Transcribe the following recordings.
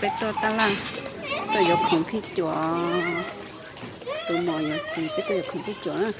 Peb tuaj tab laj, tuaj yuav khoom phij cuam. Tus muam yuav txiv, peb tuaj yuav khoom phij cuam na.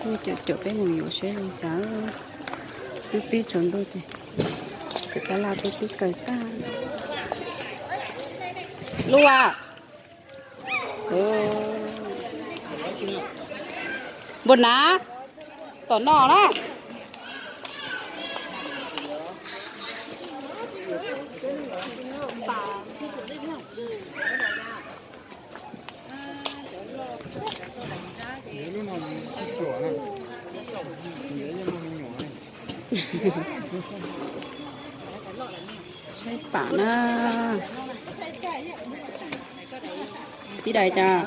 Peb cuam cuam peb mus yuav seb li cas. Twb pib tsaus ntuj ces tus tab laj twb pib kaw tag. Lub a, npua na, tom no na. Saib pam na. Pib dais cas.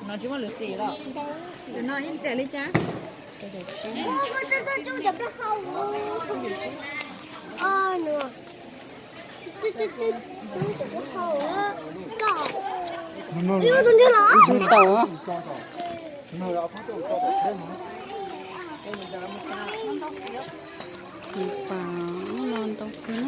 No tsis muaj lwm xim los? Tus no ib tes li cas? Ntau. Pas no ntau kawg na.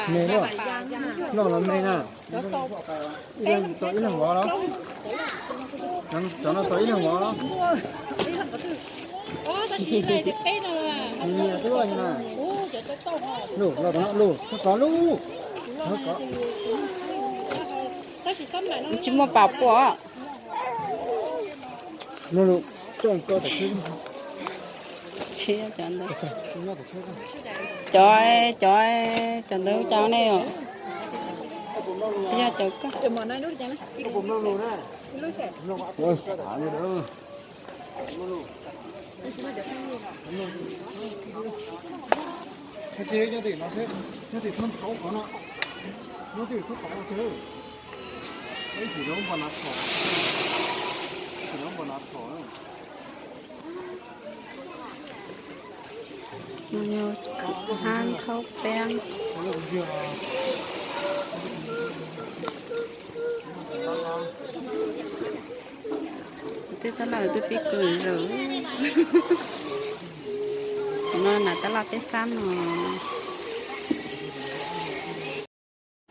Me luaj, loj los me na. Ib leeg tau ib leeg vov los? Cov no tau ib leeg vov los? Nyias xwb na. Lug, los tom no lug, txhob kov lub. Tsis muaj pas pua. Lug, lug, coj koj tom tsheb. Tsis, cov ntawd, cov, cov, cov ntawd cas ne os? Tsis yog cov koj. Hab khaub peeb. Tej tab laj twb pib kawg zaws. Tus no na tab laj peb xab no.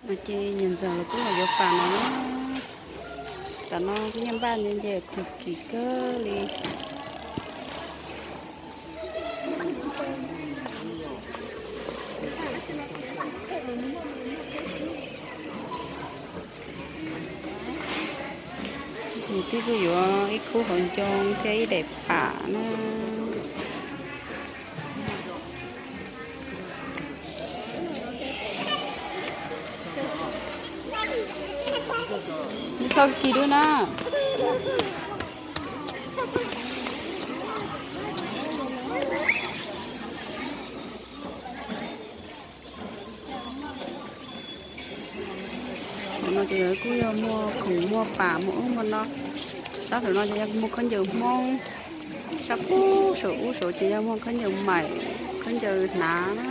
Ces niam ntxawm los kuj los yuav pas no. Tam no kuj yeej npaj nce nce khoom kim kawg li. Nws twb kuj yuav ib khub hauv ncoo thiab ib daim pam na. Nws txhob kis dub na. Ntawm no ces kuj yog muag khoom muag pam muag ub muag no. Sab ntawm no ces yog muag khaub ncaws Hmoob. Sab pub saum ub saud ces yog muag khaub ncaws maim, khaub ncaws hnav na.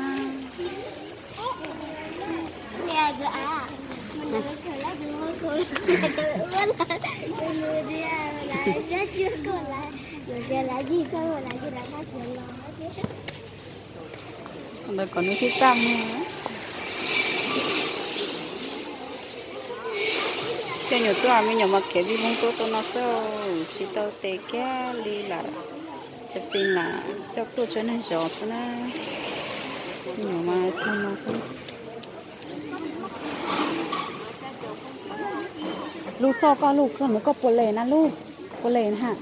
Ntawd kom nws thiaj txaj muag. Coj nyuam tub me nyuam mas khiav vij voog tuaj tuaj no xwb, tsis tau tes kiag li lawm. Cov pis lam coj tuaj tsuas neeg zov xwb na. Me nyuam mas tuag no xwb. Lub xoj koj lub koj ntawd koj puas les na lub, puas les na ha.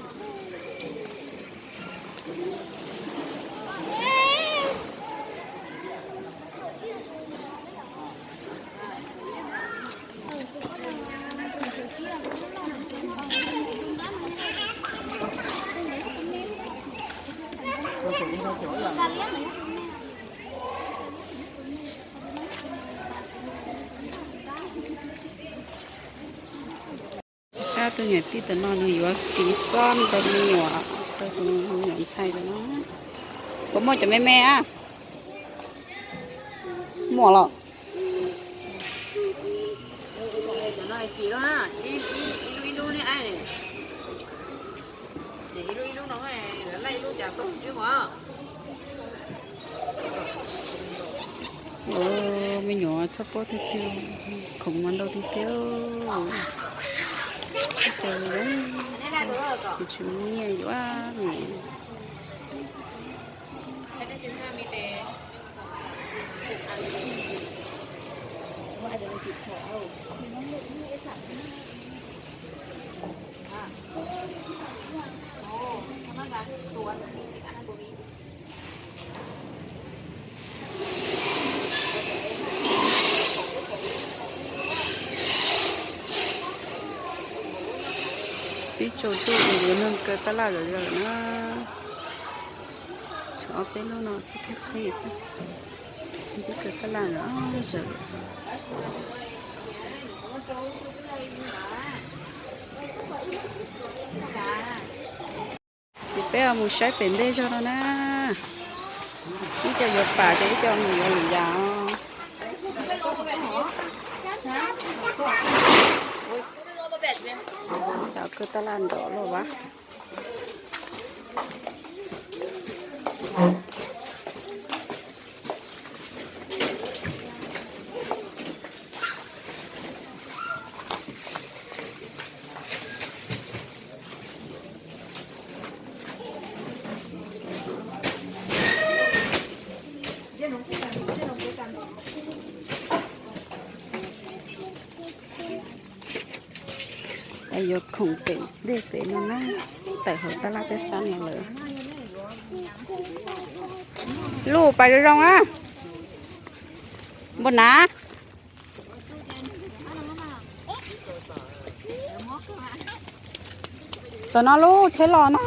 Tus niam tij tam no nws yuav tiv xob rau me nyuam, rau tus me nyuam ntxhais tam no. Puas muaj cov me me a? Muaj los. Me nyuam txhob pob tiag tiag, khoom mas ntau tiag tiag. Tsis muaj nyiaj yuav. Ib tsoom tub uas yuav neeg kaw tab laj lawm na. Tshuav ob peb lub no xwb thiaj qhib xwb. Twb kaw tab laj lawm zawm. Ces peb mus saib pem ntej zog no na. Ib co yuav pam ces ib co mus yuav lwm yam. Cov kaw tab laj nrov loj vas. Yuav khoom pem ntej pem no na, tawm hauv tab laj peb xab no lawm. Luj, pais zoo zoo a. Npua nav. Tom no lub tsheb los na.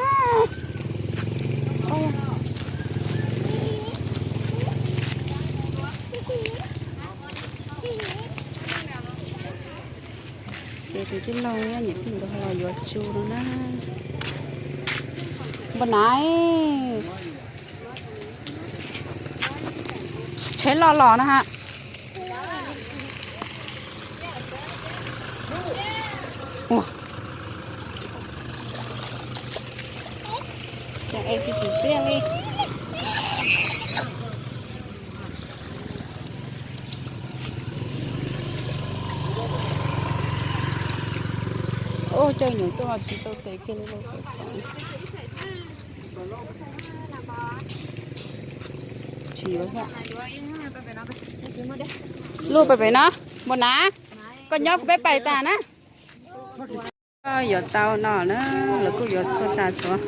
Ces tus tij laug nyob niam tij nkawd los yuav tsu no na. Npua nav. Tsheb los los na ha. Ua, es tsis txiv txiaj li. Ua, coj nyuam tuaj tsis tau tes kiag li lauj. Tsis yuav thiab. Luj, pais pem no, npua nav, koj nyob kuv peb pais tas na. Yuav tau no na, lawv kuj yuav txhua tas tsuav.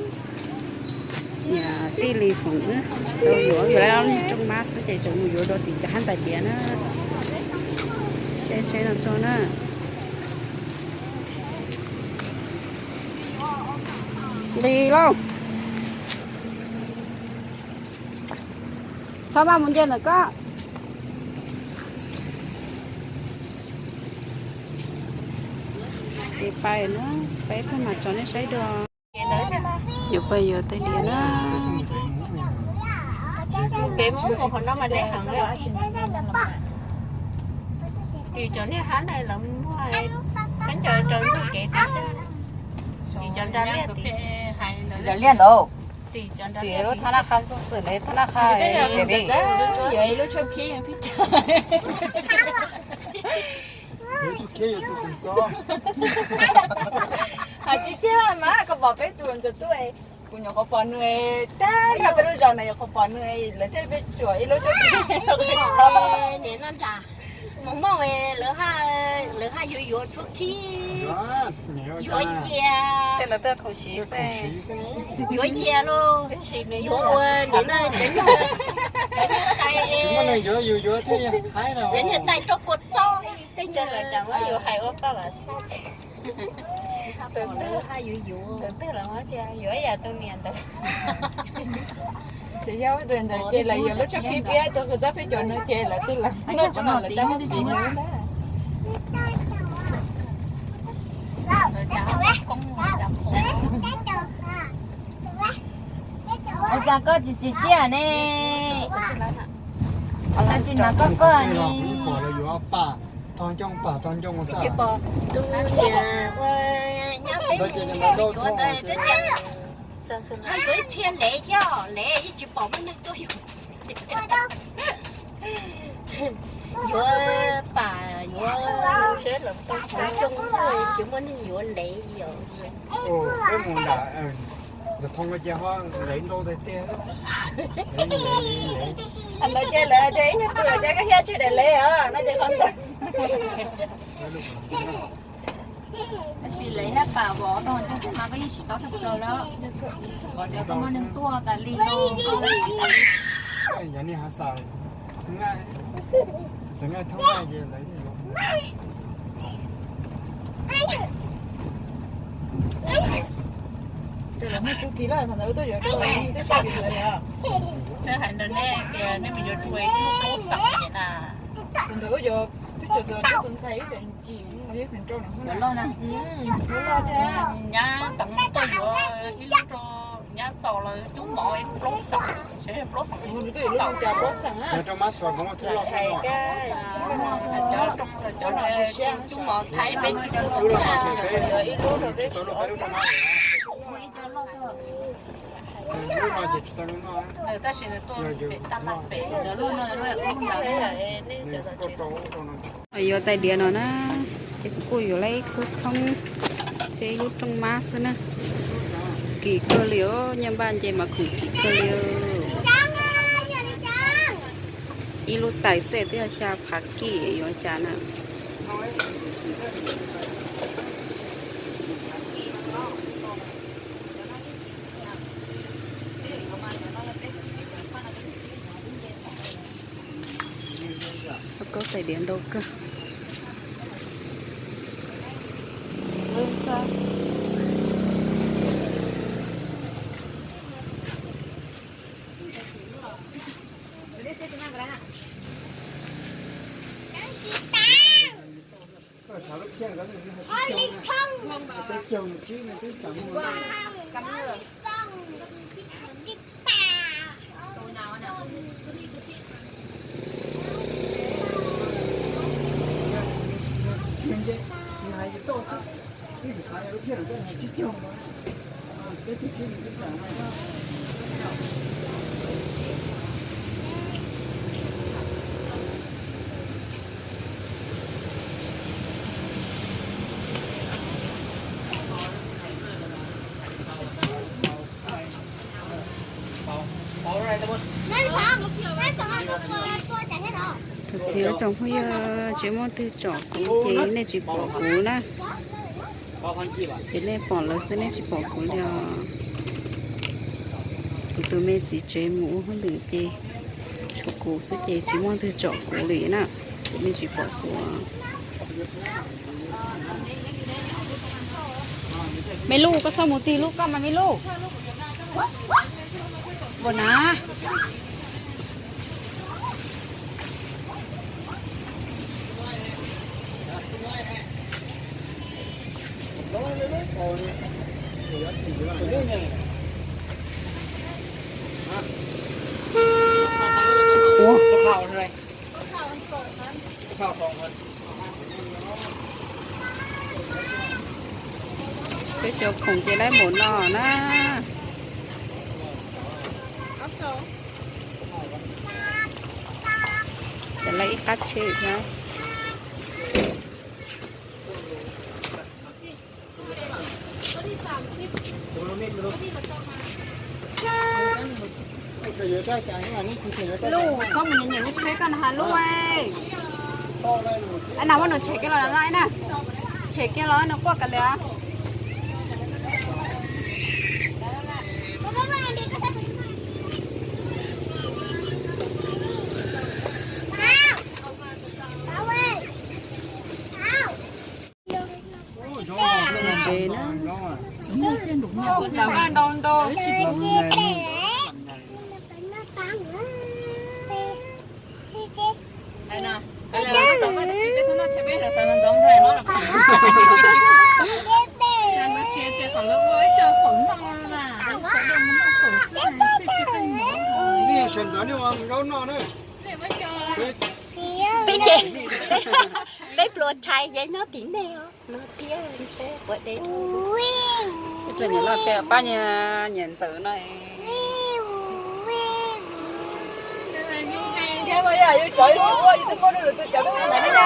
Niam tij li khoom wb tsis tau yuav, yuav lawv rooj mab xwb ces tseem mus yuav dua tim cov hab ntais diav na. Tsheb no tuaj na. Li lauj. Txhob maj mus nce ntawm koj. Ces pais na, peb pheej mam tso nej saib dua. Yuav pais yuav tais diav na. Peb muab mus hauv no mas deb heev li. Tim cov niag hab ntawd lawv muag, peb ncaws rau ntug kev tag xwb. Tim cov nra liaj, tim cov nra liaj ntawd. Tim cov nra liaj, tim lub thab naj qha xub xwm li thab naj qha. Yuav ib lub tshuab khib. Hais tsis tiag mas koj pom peb tus ntxawg tub, kuv nyuam qhuav pom nws tag nrho peb lub zos na, nyuam qhuav pom nws, lawv thiaj peb tsuam ib lub tshuab khib. Mus moj, lawv haj yuav yuav tshuab khib, yuav yias, yuav yias lauj, yuav ua niam no, cov niam tais rau kua txob, tej ntawd lawv cas muab yuav hais ua paj vam xaj. Tus twg, tus twg los muab tsis yuav ib yam tus niam ntawd. Ces yog tus ntawd ces lawv yuav lub tshuab khib piab tus kua txob peb cov no ces lawv twb los noj tso no lawv tab muab tsis yuav ntag. Koj tsis tsis txiaj ne. Tsis hnav koj koj ne. Pom lawv yuav pam, tog ncoo pam tog ncoo xwb. Tsis pom tus niam ua nyab peb yuav tag, txog xwm no ib txhia lev coj lev yeej tsis pom muaj neeg tuaj yuav. Yuav pam yuav tog ncoo tsis muaj neeg yuav lev os. Peb mus nram Ntawm Thoob ua cas ho lev ntau tiag tiag. Ntawd ces lawv ces ib nyuag tus lawv ces koj hiab tseg daim lev os no ces qhov ntawd. Tab sis lev thiab pam vov rau cov thiab mas koj yeej tsis tau tshaj plaws lawm. Vov cov koj muaj neeg tuaj tas li los koj yeej tsis tas li. Yog nej ho xav, xav nqaij thoob nqaij ces lawv yeej yuav. Twb hais rau nej tias nej mus yuav rua ib lub plaub xeem na. Tus ntawd yuav twb cov tus ntxhais ib xeem, yuav loj na. Nyab teev tuaj yuav ib lub rau nyab txaus lawv cub mov ib lub plaub xeem, plaub xeem. Hais cov cub mov thaiv peb cub ib lub rau peb. Tab sis nws tuaj pem tab laj pem. Yuav tais diav no na, ces kuv kuj yuav lawm ib khub thoob thiab ib lub rooj mab xwb na. Kim kawg li os, nyiaj npaj nce mas khoom kim kawg li. Ib lub tais xwb twb yog xya phav kim, yuav cas na. Koj tais diav ntau kawg. Tus txiv tsoom phooj ywg, tsis muaj twg tsom kuv ces nej tsis pom kuv na. Ces nej pom lawv xwb nej tsis pom kuv li os. Kuv tus me txiv tsev mus ua hauj lwm ces tshuav kuv xwb ces tsis muaj twg tsom kuv li na. Kuv nej tsis pom kuv. Me Luj, koj txhob mus tig lub koj mas Me Luj. Npaum na. Peb cov khoom ces lawv npaum no na. Ces lawv ib qab tsheb thiab. Luj, koj mus nyiam nyiam lub tsheb koj na ha Luj. Ab, nag muab nws tshem kiag los no na. Tshem kiag los nws quaj kiag li os. Tsev na. Peb ces, peb pluas tshais ces nyob tim nej os, no thiab ntshe quav dev. Pab nyiam ntxawm no. Thiab yus cov yus tsis ua, yus twb muaj lwm tus cov peb ntawd na.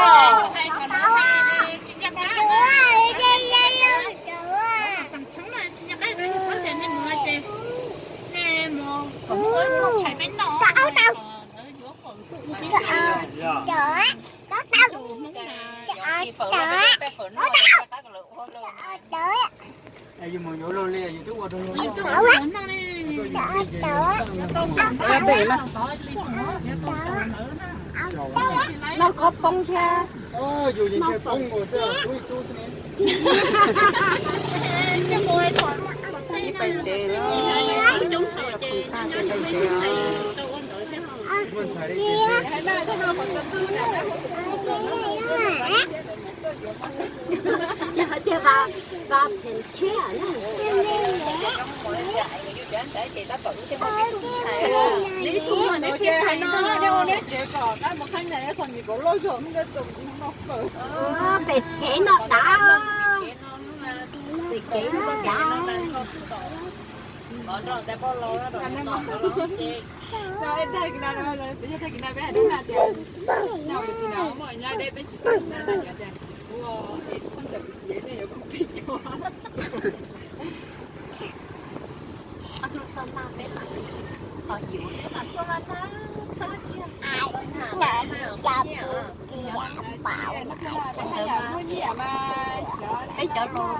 Lauj, qhov poob thiab. Ib pais tsev, ib pais tsev. Ces hais tias vaj, vaj phem tshiab na. Neb tug no neb qias hais no, neb ua neb tsev kom dab mus qhab nyas ib qho ntsis kom loj zog, neb ntxov mus noj fawm. Pem kev no dav, pem kev no dav. Peb cov laus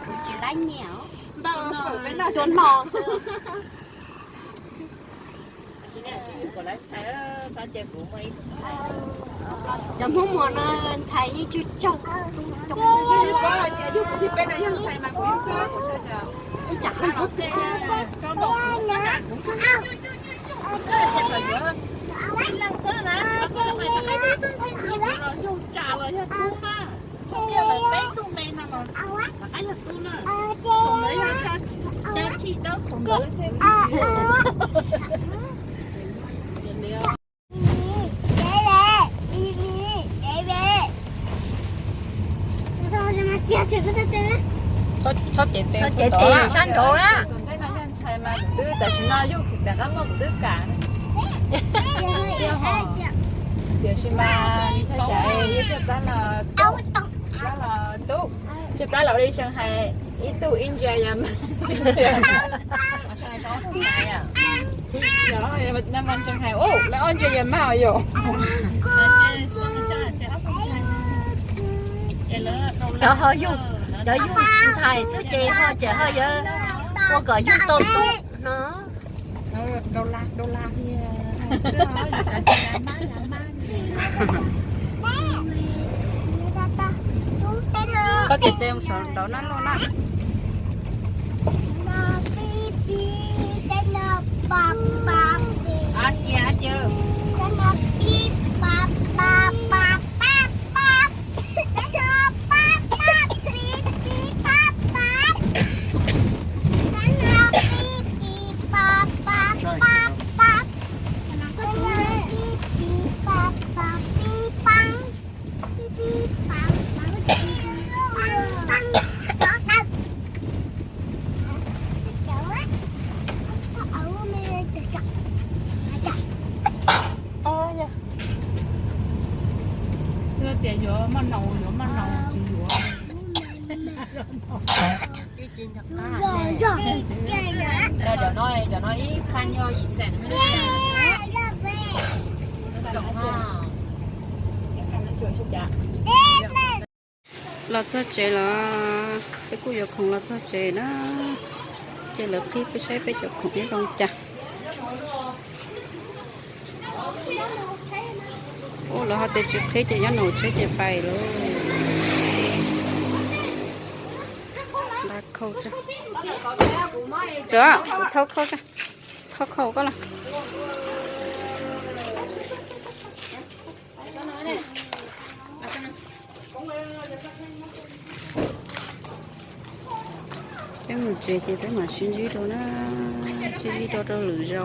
kuv tsis laib nyiam, tsuas no xwb. Cov Hmoob Muas no ntxhais yeej tsuj tsaug. Ib tsam hais ntxhais peb tug me no los rov qab yog tub na. Thaum ntawd yog cab chim dawb thaum ntawd. Txhob cev tes, txhob cev tes sab nraud na. Ntxhais mas kuv twb tam sim no yug rov qab muaj kuv twb kam. Tiam sis mas txhob cev, ib pliag plab los, plab los tub, ib pliag plab los ua li Shanghai, ib tug ib ntsia yog mas. Nam mas Shanghai, lawv ob ntsia yog mas yom. Cov ho yug, cov yug ntxhais xwb ces ho tseem ho yuav ua kom yug tau tub no. Txhob cev tes mus saum nraud na lauj na. Tias yuav maj naus, yuav maj naus tsis yuav. Cov no, cov no ib qha nyo yim xees. Los txog tsev los, peb kuj yuav khoom los txog tsev na. Ces lawv qhib peb saib peb cov khoom ib zoo cas. Ua lawv ho tias tsis qhib ces nyob nraum tsheb ces pais lauj. Nqa khau tso. Rov, thau khau tso. Thau khau koj los. Peb mus tsev ces peb mam sib ntsib dua na, sib ntsib dua rau lwm zaus.